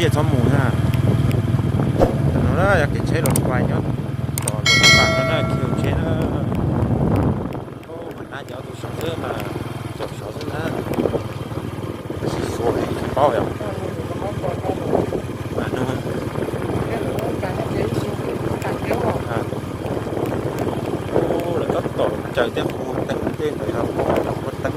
Txhob mus na. No na yog kev tsheb los pais nyob tom lub pas no na, khiv tsheb na. Mas nab cov tus saum xwb mas caum saud xwb na. Tab sis xuas tsis paub yom. Mas no lawv tab tom caws tej qhov muag teeb tej ntawd yog qhov muag teeb.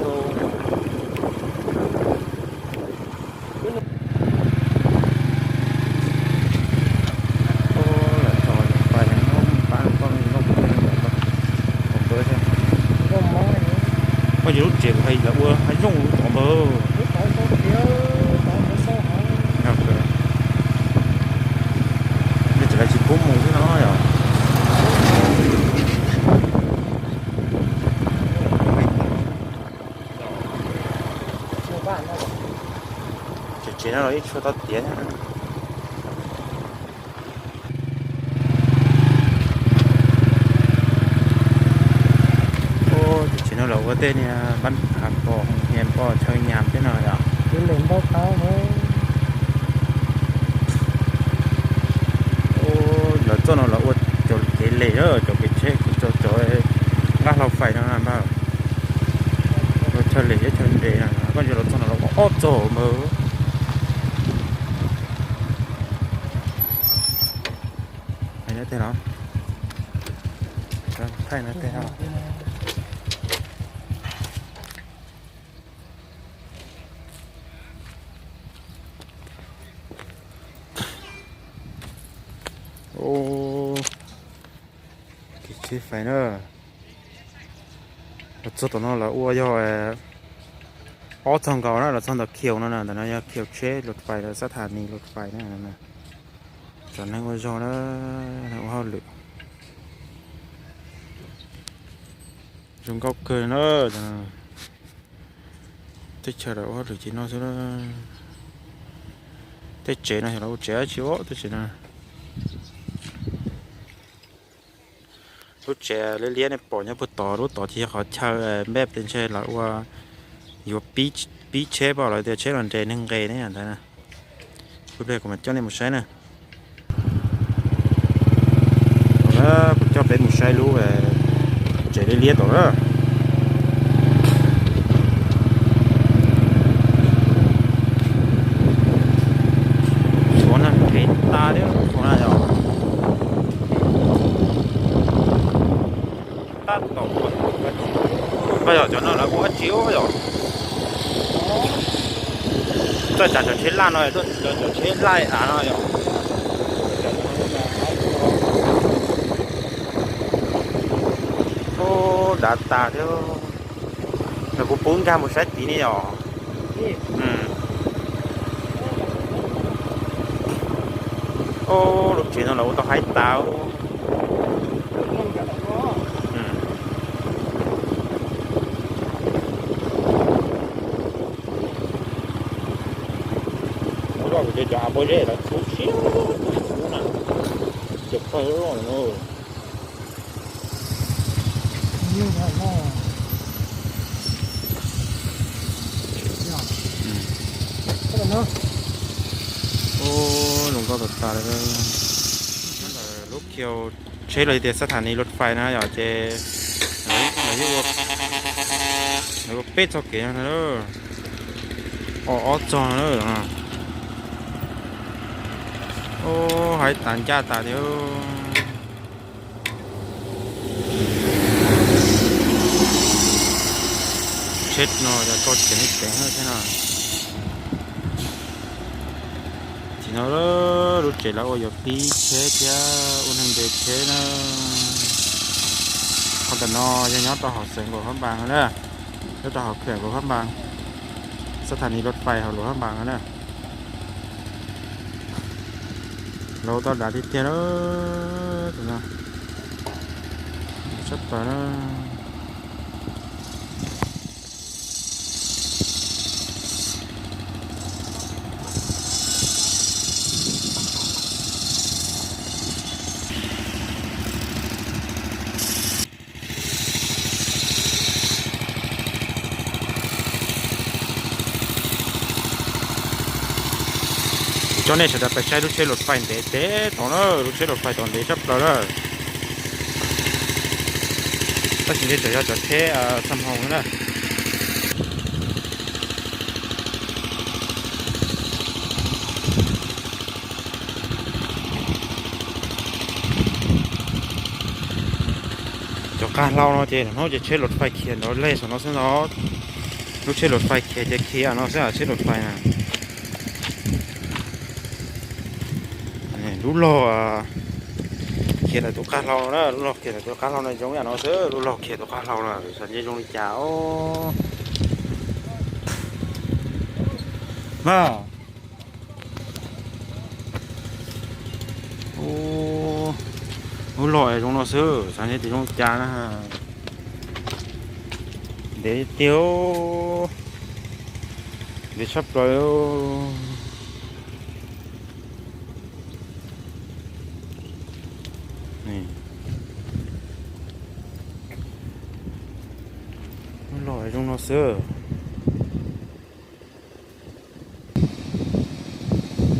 Koj ces lub tsev kuv hais lawv ua hav zoov lub tod npawg. Tsis lawv tsis pub mus xwb no yom. Tsev tsev no los ib tshuaj tau tiav. Tsev tsev no los ua tej niag pab pom niag poj chaw nyam thiab no yom. Lawv txoj no los ua cov kev lem, cov kev tsheb, cov nqaj hlau fais no npawg. Ua chaw lem thiab chaw nres, koj ntsia lawv txoj no los ua ob txoj npawg. Thaij no tej no. Kev tsheb fais na. Los txog tom no lawv ua yog ob txog nkaus na, los txog ntawm khiv no na, ntawm no yog khiv tsheb lus fais, lawv xab thas nis lus fais na. Cov neeg ua zog na, ua hauj lwm zoo nkauj kawg na. Teb chaws lawv ua hauj lwm ces no xwb. Tej tsev no xyov lawv ua tsev dab tsi os, tej tsev no. Lub tsev liab liab nej pom nyob puag tod, lub tod ces yog qhov chaw npej tes ntshe lawv ua yuav pib tsheb pom lawv tias tsheb los nres neeg nqes ne ntawd. Kuv pliag kuv mam coj nej mus saib na. Kuv coj peb mus saib lub tsev liab liab tom na. Tshuav na, qheb tas thiab tshuav na yom. Tab tom, koj yog cov no lawv ua dab tsi yom? Tuaj tsav cov tsheb laj no, tuaj cov tsheb laj av no yom. Ub, dav tas thiab. Los kuv pub nkag mus saib tid ne yom. Ub, lub tsev no los ua tau haib tas. Ua kuv ces cov av pob zeb lawv txhub siab, txhub na, cov pawg loj no. Zoo nkauj tas tas li. Lub khiv tsheb los tias xab thas nis lus fais na yom, ces lawv ua peb txoj kev no, ob txog no. Ub, haib tas ncaj tas thiab. Tsheb no yog txoj tsev neeg tsev thiab no. Tsis no lub tsev lawv ua yuav pib tsheb thiab ua neeg nres tsheb na. Qhov ntawm no yog nyob rau hauv xeev Luam Phab Npas na, nyob rau hauv khwm Luam Phab Npas, xab thas nis lus fais hauv Luam Phab Npas na. Lawv tau dav tiag tiag na. Sab tawv na. Coj nej sawv daws pais saib lub tsheb lus fais ntev ntev tod na, lub tsheb lus fais tod ntev tshaj plaws na. Tab sis ntshe tseem yog cov tsheb xa hmoo na. Cov qab hlau no ces hnub ces tsheb lus fais khiav ntawd lej saum no xwb no. Lub tsheb lus fais khiav ces khiav no xwb, tsheb lus fais na. Lub log khiav ntawm tus qab hlau no na, lub log khiav ntawm tus qab hlau no zoo yam no xwb, lub log khiav tus qab hlau no xyov ntshe zoo li cas os. Mas lub log zoo no xwb, xyov ntshe zoo li cas na. Ntev tiag, ntev tshaj plaws. Lub log zoo no xwb.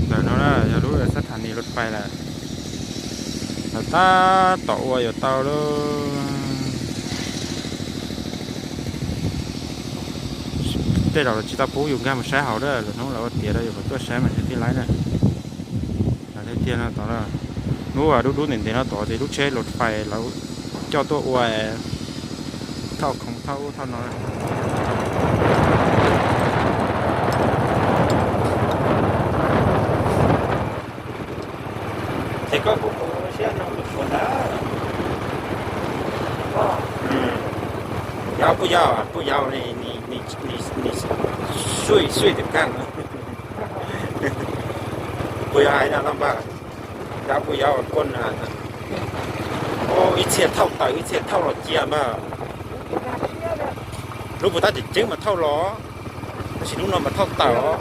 Ntawm no na yog lub xab thas nis lus fais lawm, lawv tab tom ua yuav tau lawm. Tej zaum lawv tsis tau pub yus nkag mus saib hauv, lwm hnub lawv ua tiav rau yus kom tuaj saib mas thiaj li laiv na. Lawv tiag tiag no tod, lub dub dub ntev ntev no tod ces lub tsheb lus fais lawv coj tuaj ua thauj khoom thauj ub thauj no. Ces koj kuj mus siab no mus ua ntawd. Yog puas yog, puas yog, nws sui sui tus kag. Puas yog hais no no npawg? Yog puas yog koj na? Ib txhia thauj tawm ib txhia thauj los cia npawg. Lub puas tab tseem ceeb mas thauj los, tab sis lub no mas thauj tawm os.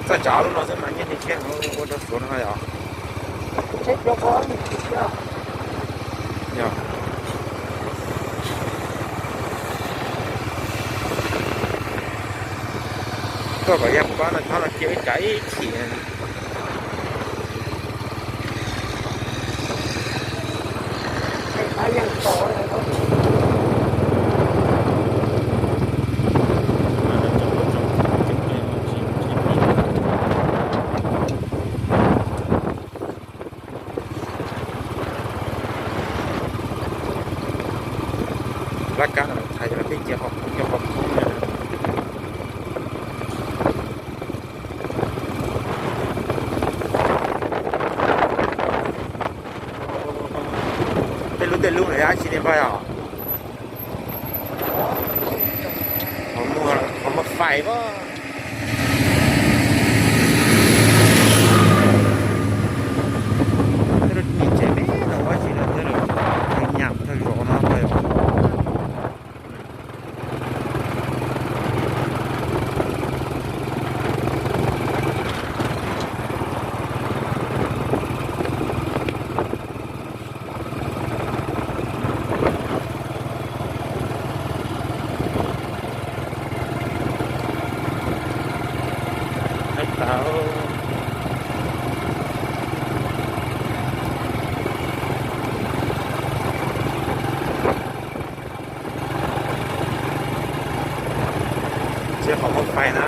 Txawj tsav lub no xwb mas nyiaj li tshiab ua rau Suav no yog. Koj kom yog pab no txhob los cia ib tsav ib chim. Laj kab no thaiv los peb cia qhov khoob, cia qhov khoob na. Tej lub tej lub no yog dab tsi ne npawg yog? Qhov muag fais as. Tej lub niam tsev me no ua dab tsi lawm, tej lub nyam thawj zaum no npawg yog. Hais tau, tsis qhov muag fais na.